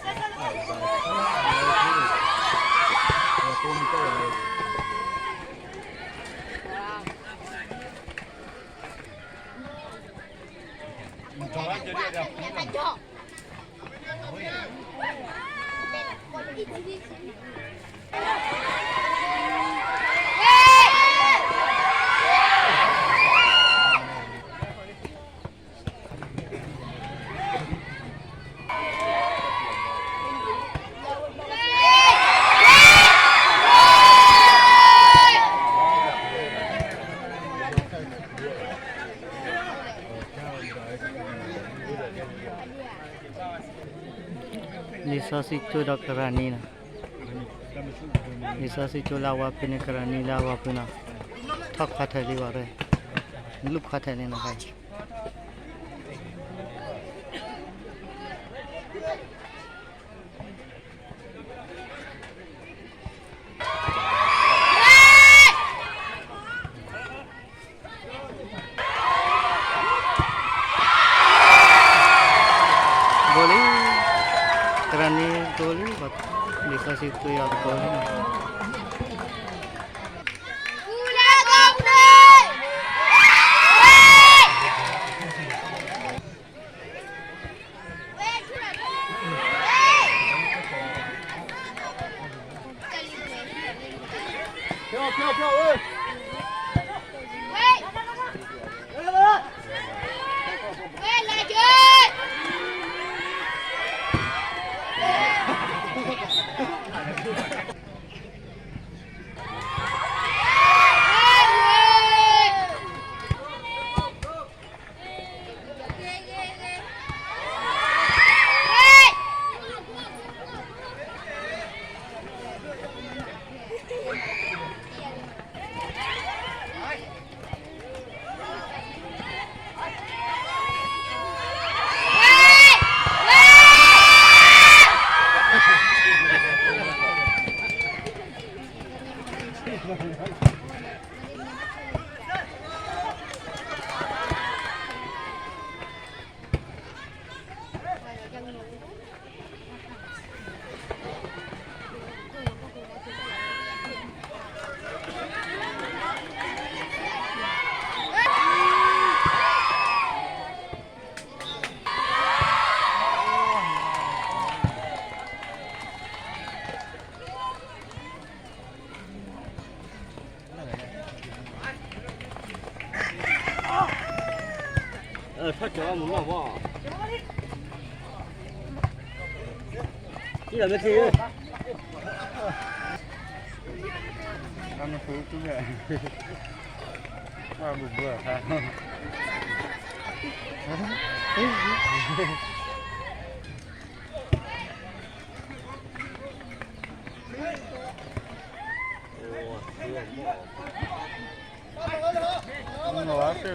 လံာ်စီဆှံကၠိဒီးကရၢနံလီၤ. လံာ်စီဆှံကၠိလၢအဝဲဖဲန့ၣ် ကရၢနံလၢအဂီၢ်ဖဲန့ၣ် ထီၣ်ခွါထၢၣ်လံဘၣ်ရၢ, လူၢ်ခွါထၢၣ်လံနီၤ. Goalလံ, ကရၢနံ goalလံ, လံာ်စီဆှံကၠိအီၤ goalလံနီၤ. ထီၣ်ကၠီမုၢ်နီၢ်ဘီ, ထံၣ်လီၤမ့ၢ်ထံၣ်, အမ့ၢ်ဖုတူၢ်ဝဲ, ပှၢ်ဘူးဘူးအခါ ပဒိၣ်န့ၣ်ဟဲအီၣ်ဝဲအီၤန့ၣ်ဘီဘီၣ်, ဟဲအီၣ်ဝဲဘီဘီၣ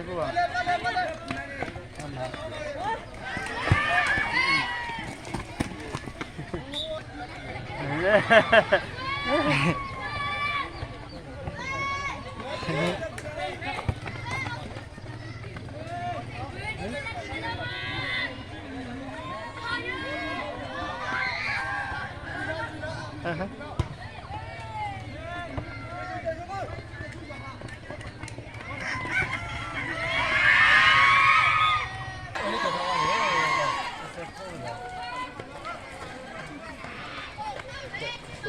်,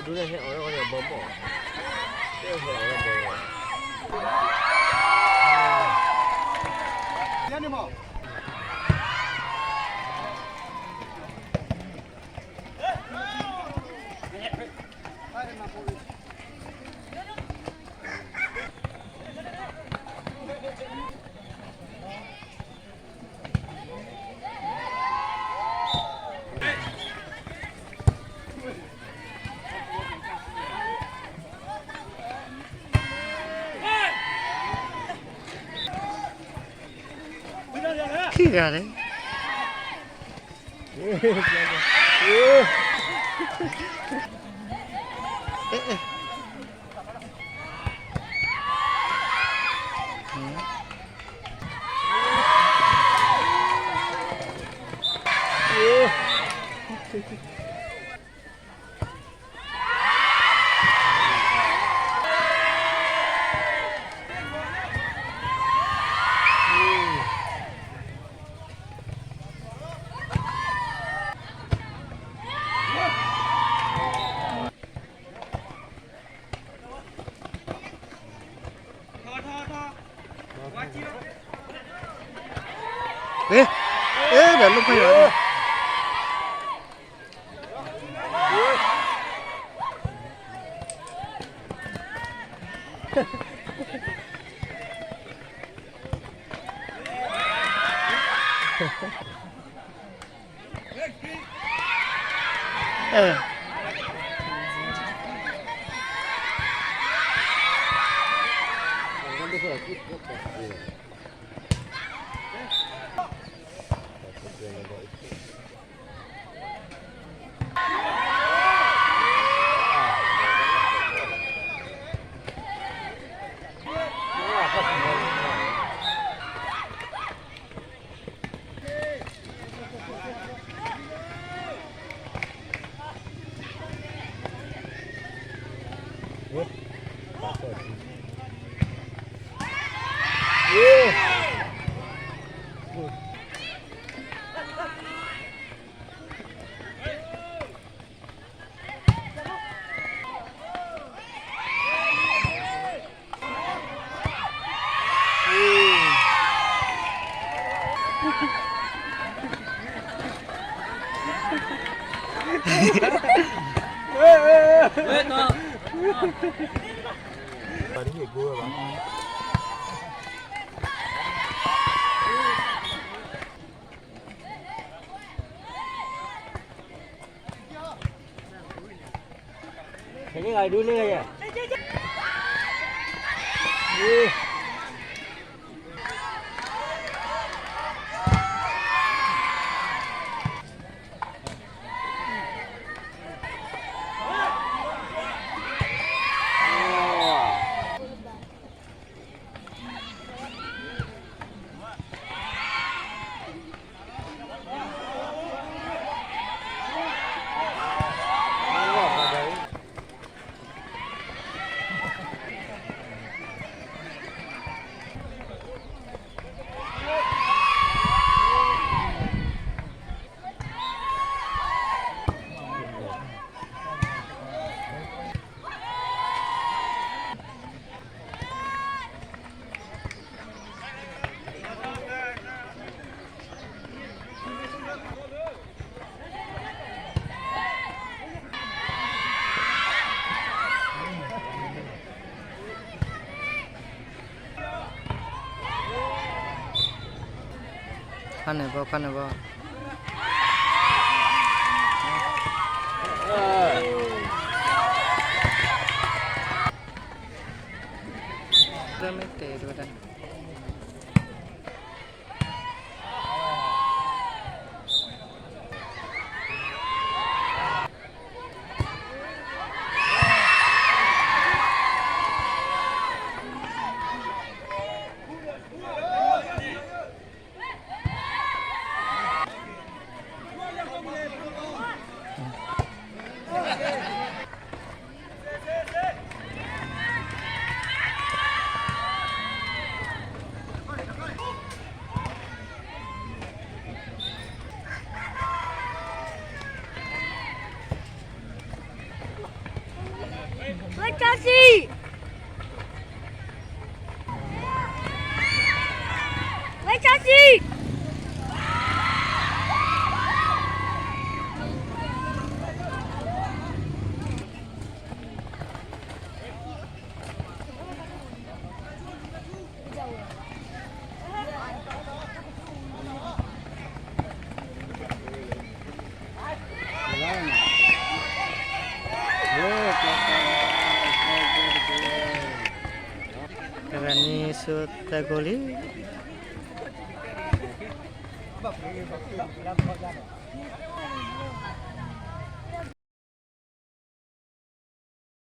ယန့ၣ်မး ခံဂၤန့ၣ် Ê, လၢဖဲယီၤ အဲ ခါန့ၣ်ဘီ ခါန့ၣ်ဘီ လၢမ့ၢ်တဲတဝဲဒၣ် ဝဲကၠီစံ ဝဲကၠီစံ တဂၤန့ၣ်ဆူသၢဂိၢ်လံ.